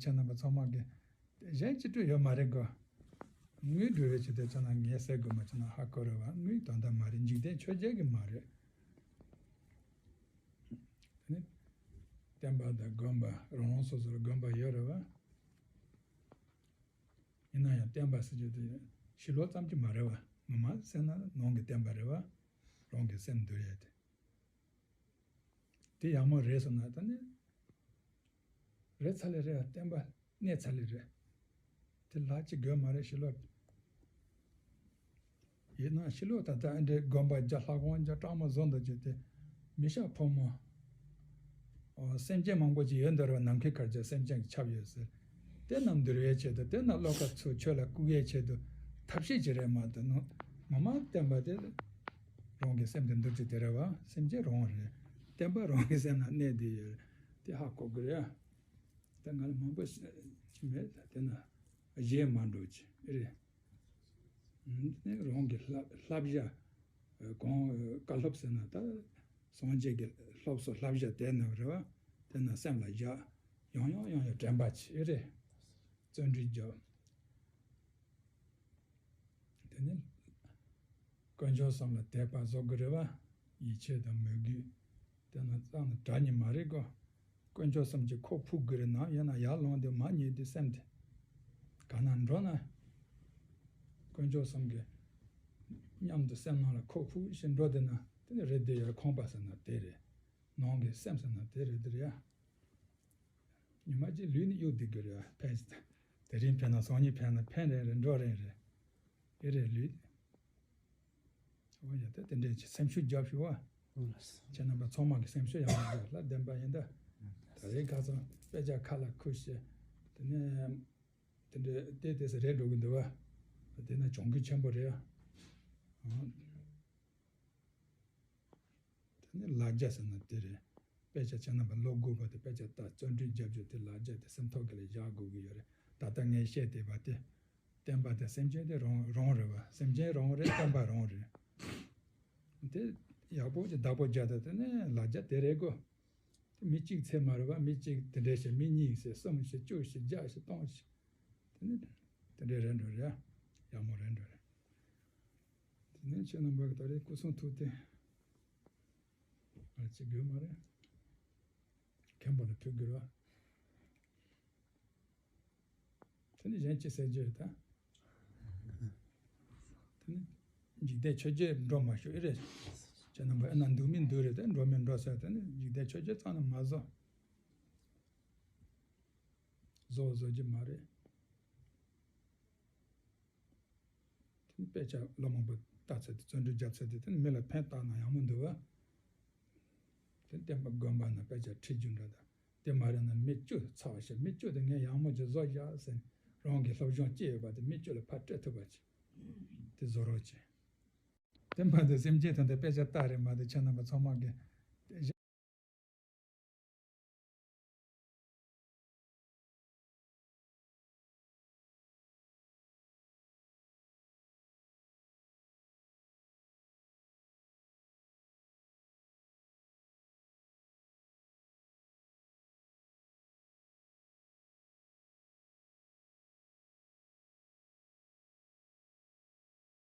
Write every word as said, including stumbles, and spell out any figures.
ཁྱེད་རྣམ་པ་ཚང་མ་གི་གཞན་ཅི་སྤྲོས་ཡོད་མ་རེད་གོ། དངོས་འབྲེལ་རེད་ཅེས་དེ་ཚོ་ན་ངས་ཟེར་དགོས་མ་བྱུང་ན་ཧ་གོ་རེད་བ། དངོས་དོན་དག་མ་རེད། འཇིག་རྟེན་ཆོས་བརྒྱད་ཀྱི་མ་རེད། དེ་ནི་བསྟན་པ་དང་དགོན་པ་རང་རང་སོ་སོར་དགོན་པ་ཡོད་རེད་བ། ཡིན་ན་ཡང་བསྟན་པ་ཟེར་རྒྱུ་དེ་ཕྱི་ལོགས་ཙམ་གྱི་མ་རེད་བ། ངོ་མ་ཟེར་ན་ནང་གི་བསྟན་པ་རེད་བ། རང་གི་སེམས་འདུལ་ཡས་དེ། དེ་ཡག་མོ་རེད་སོང་ན་ད་ནི། རེད་ཚ་ལེ་རེད། བསྟན་པ་གནས་ཚ་ལེ་རེད། དེ་ལག་ཅི་དགོས་མ་རེད་ཕྱི་ལོགས། ཡིན་ན་ཕྱི་ལོགས་ད་ལྟ་ཨ་འདྲའི་དགོན་པ་རྒྱ་ལྷ་ཁང་རྒྱ་གྲགས་མོ་བཟོ་འདུག་ཅེས་དེ། མི་ཤ་ཕོ་མོ། ཨོ། སེམས་ཅན་མང་པོ་ཅིག་ཡོད་འདུག་རེད་བ། ནམ་མཁའི་ཁར་རྒྱ་སེམས་ཅན་གྱི་ཁྱབ་ཡོད་ཟེར། དེ་རྣམས་འདུལ་བའི་ཆེད་དུ། དེ་རྣམས་བློ་ཁ་ཚུར་ཆོས་ལ་བཀུག་ཡའི་ཆེད་དུ་ཐབས་ཤེས་ཅིག་རེད་མ་གཏོགས་ནོ། ངོ་མ་བསྟན་པ་དེ་རང་གི་སེམས་དེ་འདུལ་རྒྱུ་དེ་རེད་བ། སེམས་ཅན་རང་རེད། བསྟན་པ་རང་གི་སེམས་ན་གནས་བསྡད་ཡོད་རེད། དེ་ཧ་གོ་དགོས་རེད། ད་ང་ལ་མང་པོ་ཞིག་མེད། ད་དེ་ན་གཞས་མ་འགྲོ་ཅི་རེད། ཨ་ནི་རང་གི་བསླབ་བསླབ་བྱ། གང་བཀའ་སློབ་ཟེར་ན་ད་སངས་རྒྱས་ཀྱི་སློབ་གསོ་བསླབ་བྱ་དེ་ན་རེད་བ། དེ་ན་སེམས་ལ་བཞག་ཡང་ཡང་ཡང་ཡང་དྲན་པ་བྱེད་རེད། བརྩོན་འགྲུས་རྒྱབ། དེ་ནི་དཀོན་མཆོག་གསུམ་ལ་དད་པ་བཟོ་དགོས་རེད་བ། ཡིད་ཆེས་དང་མོས་གུས། དེ་ན་རྩ་ནས་དགྲ་གཉེན་མ་རེད་གོ། དཀོན་མཆོག་གསུམ་གྱི་ཁོག་ཕུབ་དགོས་རེད། ནམ་ཡིན་ན་ཡར་ལངས་དུས་མར་ཉལ་དུས་སེམས་དེ་ག་ན་འགྲོ་ན། དཀོན་མཆོག་གསུམ་གྱི་མཉམ་དུ་སེམས་ནང་ལ་ཁོག་ཕུབ་བཞིན་འགྲོ་བསྡད་ན། དེ་ནི་རེད་དེ་ཡར་ཁོམ་པ་ཟེར་ན་དེ་རེད། ནང་གི་སེམས་ཟེར་ན་དེ་རེད་དེ་རེད་ཡ། ཉི་མ་གཅིག་ལུས་ནི་གཡུག་བསྡད་དགོས་རེད་ཡ། ཕན་ཞིག་དེ་རིང་ཕན་ན་སང་ཉིན་ཕན་ན་ཕན་རན་རེད། འགྲོ་རན་རེད། དེ་རེད་ལུས། འོ་ཡ། ད་དེ་འདྲའི་སེམས་ཤུགས་རྒྱབ་ཤོག་བ། ཁྱེད་རྣམ་པ་ཚང་མ་གི་སེམས་ཤུགས་ཡག་པོ་རྒྱབ་ལ་བདེན་པ་ཡིན་ད། ད་རེས་ཁ་སང་དཔེ་ཆ་ཁ་ལ་ཁུར་བྱས། དེ་ནས་དེ་འདྲའི་ལྟས་ལྟས་སུ་རེད་འགྲོ་གི་འདུག་བ། དེ་ན་གྱོང་གུད་ཆེན་པོ་རེད་ཨ། དེ་ནི་ལ་རྒྱ་ཟེར་ན་དེ་རེད། དཔེ་ཆ་ཁྱེད་རྣམ་པ་ཀློག་དགོས་པ་དེ། དཔེ་ཆ་ལྟ། བརྩོན་འགྲུས་རྒྱབ་རྒྱུ་དེ། ལ་རྒྱ་དེ་སེམས་ཐོག་གི་ལ་བཞག་དགོས་ཀྱི་ཡོད་རེད། ད་ལྟ་ངས་བཤད་བསྡད་པ་དེ། བསྟན་པ་དེ་སེམས་ཅན་དེ་རང་རང་རེད་བ། སེམས་ཅན་རང་རེད། བསྟན་པ་རང་རེད། དེ་ཡག་པོ་ཅིག་བདག་པོ་རྒྱག་ད། དེ་ནས་ལ་རྒྱ་དེ་རེད་གོ། དེ་མི་གཅིག་ཚད་མ་རེད་བ། མི་གཅིག་དེ་འདྲས་བྱས། མི་གཉིས་བྱས། གསུམ་བྱས། བཅུ་བྱས། བརྒྱ་བྱས། སྟོང་བྱས། དེ་ནི་དེ་འདྲས་རེད་འགྲོ་རེད་ཨ། ཡག་མོ་རེད་འགྲོ་རེད། དེ་ནས་ཁྱེད་རྣམ་པ་གི་ད་རེས་སྐུ་གསུང་ཐུགས་རྟེན་ང་ཅིག་དགོས་མ་རེད། མཁན་པོ་ལ་ཕུལ་དགོས་རེད་བ། དེ་ནི་གཞན་ཅི་ཟེར་རྒྱུ་རེད་ད། དེ་ནི་འཇིག་རྟེན་ཆོས་བརྒྱད་འགྲོ་མ་ཤོག་ཨེ་རེད། ཁྱེད་རྣམ་པ་ཨེ་ན་འདུག་མི་འདུག་རེད་དེ། འགྲོ་མི་འགྲོ་ཟེར། དེ་ནི་འཇིག་རྟེན་ཆོས་བརྒྱད་ཙམ་ལ་མ་བཟོ། བཟོ་བཟོ་རྒྱུ་མ་རེད། དེ་ནི་དཔེ་ཆ་ལོ་མང་པོ་ལྟ་ཚར་དུས། བརྩོན་འགྲུས་བརྒྱབ་ཚར་དུས། དེ་ནི་མི་ལ་ཕན་བཏགས་ན་ཡག་མོ་འདུག་བ། དེ་བསྟན་པ་དགོན་པ་ན་དཔེ་ཆ་ཁྲིད་རྒྱུ་འདྲ་དང་། དེ་མ་རེད་ན་མི་བཅུ་ཚར་བ་ཞིག་མི་བཅུ་དེ་ངས་ཡག་མོ་ཅིག་བཟོ་བཞག་ཟེར། རང་གི་སློབ་སྦྱོང་ཅི་ཡོད་པ་དེ་མི་བཅུ་ལ་ཕར་སྤྲད་ཐུབ་པ་ཅིག་དེ་བཟོ་རོགས་བྱེད། དེ་མ་གཏོགས་སེམས་ཅན་དོན་དུ་དཔེ་ཆ་ལྟ་རེད་མ་གཏོགས། ཁྱེད་རྣམ་པ་ཚང་མ་གི